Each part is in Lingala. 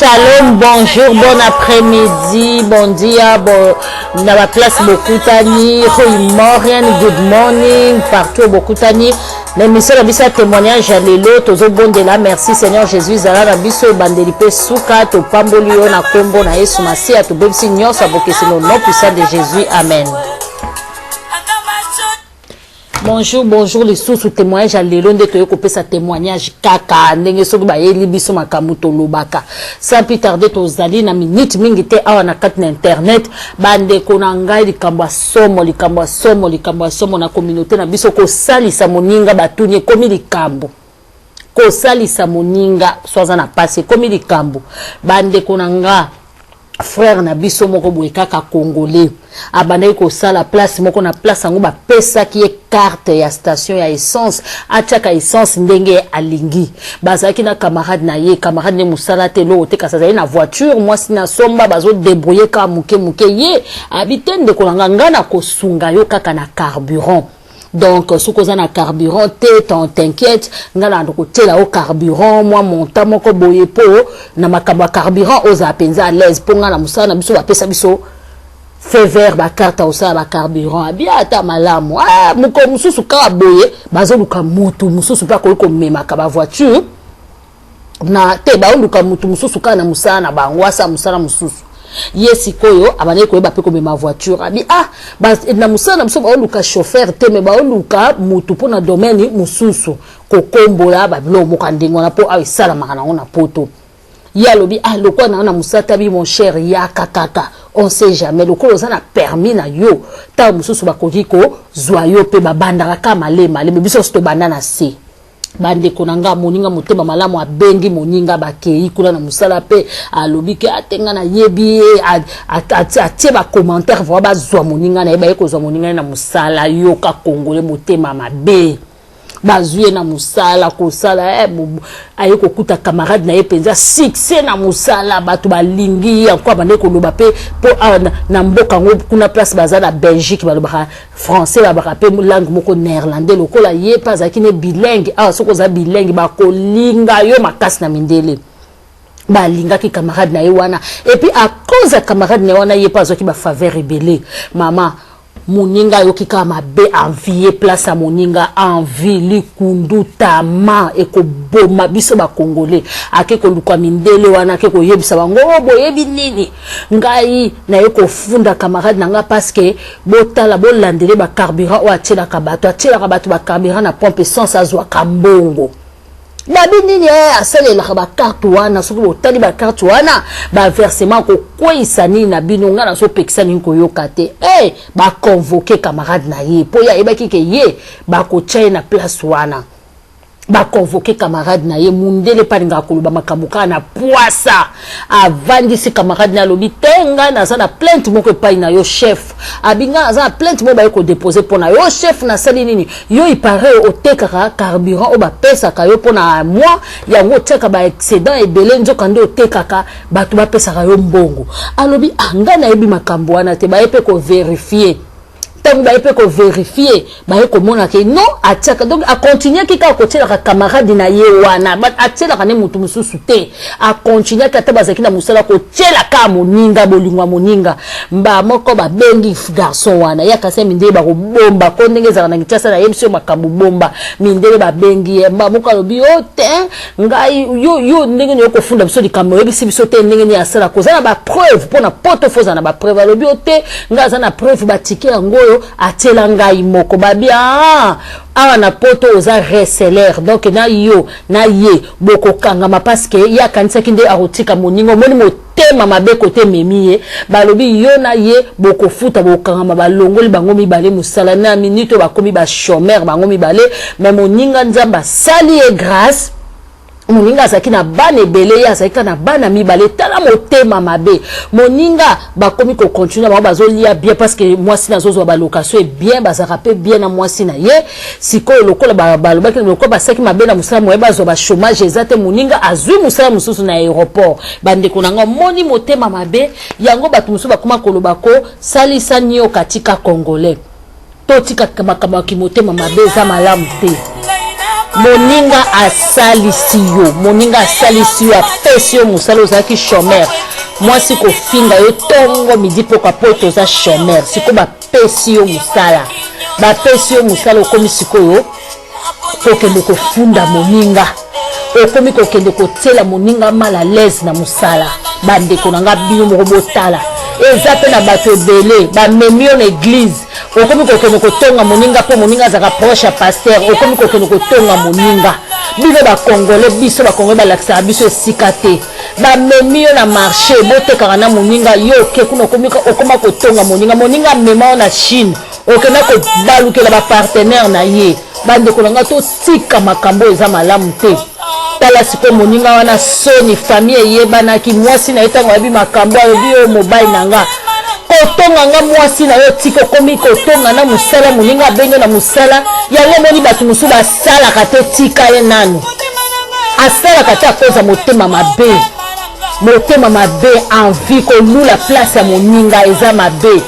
Shalom, bonjour, bon après-midi, bon dia, bon, na ba place bokutani, goeiemorgen, good morning, partout bokutani. Na émission na biso ya témoignage ya lelo tozobondela merci Seigneur Jésus zala na biso ebandeli mpe suka topamboli yo na nkombo na Yesu Masiya tobebisi nyonso ya bokeseni au nom puissant de Jésus, amen. Bonjour, bonjour lisusu témoignage ya lelo nde toye kopesa témoignage kaka ndenge soki bayeli biso makambo tolobaka. Sans plus tarder, tozali na minute mingi te awa na kati na internet. Bandeko na ngai, likambo ya somo, likambo ya somo, likambo ya somo na communauté na biso: kosalisa moninga, batuni, ekomi likambo. Kosalisa moninga so aza na pasi ekomi likambo. Bandeko na nga, frère na biso moko boye kaka congolais abandaki kosala place moko. Na place yango bapesaki ye carte ya station ya essence, atiaka essence ndenge alingi. Bazalaki na camarade na ye. Camarade nde mosala te, eloko te, kasi azali na voiture, mwasi na somba, bazodébrouiller kaka moke moke. Ye abi te: "Ndeko na nga, ngai na kosunga yo kaka na carburant. Donc soki oza na carburant te, t'inquiète, ngai na kotiela yo carburant, mwa montant moko boye, mpo na makambo ya carburant ozala mpenza à l'aise, mpo ngai na mosala na biso bapesa biso feu vert, bacarte osala bacarburant." Abi ata malamu. Ah, mokolo mosusu kaka boye bazoluka motu mosusu mpe akoki komemaka bavoiture na te. Baoluka motu mosusu kaka na mosala na bango, asala mosala mosusu. Ye sikoyo abandaki koyeba mpe komema voiture. Abi: "Ah, na mosala na biso baoluka chauffeur te, mais baoluka motu mpo na domaine mosusu, kokombola babiloko moko ya ndenge wana, mpo awa esalamaka nango na Poto." Ye alobi: "Ah, lokola na na mosala tabi, mon cher, yaka kaka, on sait jamais. Lokola oza na permis na yo, ntango mosusu bakoki kozwa yo mpe." Babandaka kaka malema malema, biso nyonso tobanda na se. Bandeko na nga, moninga motema malamu abengi moninga, bakei kuna na mosala mpe alobi ke ate nga nayebi ye, atie bacommentaire vraiment, bazwa moninga na ye. Baye kozwa moninga ye na mosala. Yoka congolais motema mabe. Bazwi ye na mosala kosala, aye kokuta camarade na ye mpenza succès na mosala, bato balingi ye. Yanko abandaki koloba mpe mpo awa na mboka yango kuna, place baza na Belgique, balobaka français, balobaka mpe langue moko néerlandais. Lokola ye mpe azalaki ne bilingue, awa soki oza bilingue bakolinga yo makasi na mindele. Balingaki camarade na ye wana, et puis à cause ya camarade na ye wana, ye mpe azwaki bafaveur ebele. Mama, moninga ayoki kaka mabe, envie place ya moninga, envie, likundu, tama ekoboma biso bakongole. Ake koluka mindele wana, ake koyebisa bango: "O, boyebi nini? Ngai naye kofunda camarade na nga parce que botala, bolandele bacarburant oyo atielaka bato, atielaka bato bacarburant na pompe essence, azwaka mbongo." Babi nini? Asalelaka bacarte wana. Soki botali bacarte wana, baversement kokweyisa nini na bino, ngai nazopekisa nini koyoka te. Baconvoquer camarade na ye, mpo ye ayebaki ke ye bakotya ye na place wana. Baconvoquer camarade na ye. Mundele mpe alingaka koloba makambo kaka na pwasa. Avandisi camarade na ye, alobi: "Te, ngai naza na plainte moko epai na yo, chef." Abi: "Ngai naza na plainte moko baye kodéposer mpo na yo, chef. Nasali nini? Yo ipare otekaka carburant oyo bapesaka yo mpo na moi yango, otiaka baexcédent ebele, nzoka nde otekaka, bato bapesaka yo mbongo." Alobi: "Ah, ngai nayebi makambo wana te." Baye mpe kovérifier. Ntango baye mpe kovérifier, baye komona ke non, atiaka. Donc acontinuaki kaka kotielaka camarade na ye wana, atielaka nde motu mosusu te. Acontinuaki ata bazalaki na mosala, kotiela kaka moninga, bolingo ya moninga. Mba moko babengi garçon wana ye, akasi mindele bakobomba ko ndenge ezalaka na Kinshasa, nayebi so makambo bomba. Mindele babengi ye. Mba moko alobi: "Yo te, ngai yo, yo ndenge nini okofunda biso likambo, oyebisi biso te ndenge nini asala? Koza na bapreuve mpo na poto, fo ozala na bapreuve." Alobi: "Yo te, ngai aza na preuve, batike yango oyo atiela ngai moko." Babi: "Ah, awa na poto oza receleur, donc na yo na ye bokokangama." Parce que ye akanisaki nde akotika moninga. Omoni motema mabe kote ememi ye. Balobi: "Yo na ye bokofuta, bokokangama." Balongoli bango mibale mosala na minute oyo, bakomi bachômeur bango mibale. Mais moninga, Nzambe asali ye grâce. Moninga azalaki na bana ebele, ye azalaki kaka na bana mibale. Tala motema mabe. Moninga bakomi kocontinuer, bango bazolia bien, parce que mwasi nazozwa balocation e bien, bazalaka mpe bien na mwasi na ye. Sikoyo lokola balobaki, lokola basalaki mabe na mosala, moye bazwa bachômage eza te. Moninga azwi mosala mosusu na aéroport. Bandeko na nga, moni motema mabe yango. Bato mosusu bakoma koloba ko salisa nioka, tika congolais, totika makambo ya kimotema mabe, eza malamu te. Moninga asalisi yo, moninga asalisi yo, apesi yo mosala, ozalaki chômeur. Mwasi kofinga yo ntongo, midi, pokwa po ete oza chômeur. Sikoyo bapesi yo mosala, bapesi yo mosala, okomi sikoyo kokende kofunda moninga, okomi kokende kotiela moninga mal à l'aise na mosala. Bandeko na nga, bino moko botala, eza mpe na bato ebele bamemi yo na église, okomi kokende kotonga moninga mpo moninga azalaka proche ya pasteur, okomi kokende kotonga moninga. Bino Bakongole, biso Bakongole balakisaka biso esika te. Bamemi yo na marché, botekaka na moninga, yo oke kuna, okoma kotonga moninga. Moninga amema yo na Chine, okenda kobalukela bapartenaire na ye. Bandeko na ngai, totika makambo oyo, eza malamu te. Tala sikoyo moninga wana, soni, famille eyebanaki. Mwasi na ye, ntango ayebi makambo, ayebi oyo mobali na nga kotonga nga. Mwasi na yo tika, okomi kotonga na mosala, moninga abenge na mosala yango. Omoni bato mosusu basalaka te, tika ye nanu asalaka te, akoza motema mabe, motema mabe, envie, kolula place ya moninga eza mabe.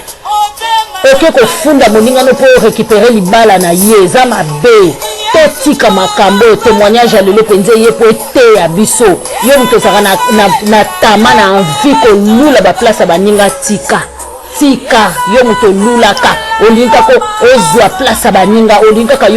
Oke kofunda moninga no mpo orécupérer libala na ye, eza mabe. Totika makambo oyo. Témoignage ya lelo mpenza eye mpo eteya biso. Yo moto ozalaka na tama na envie kolula baplace ya baninga, tika, tika. Yo moto olulaka, olingi kaka ozwa place ya baninga, olingi kaka.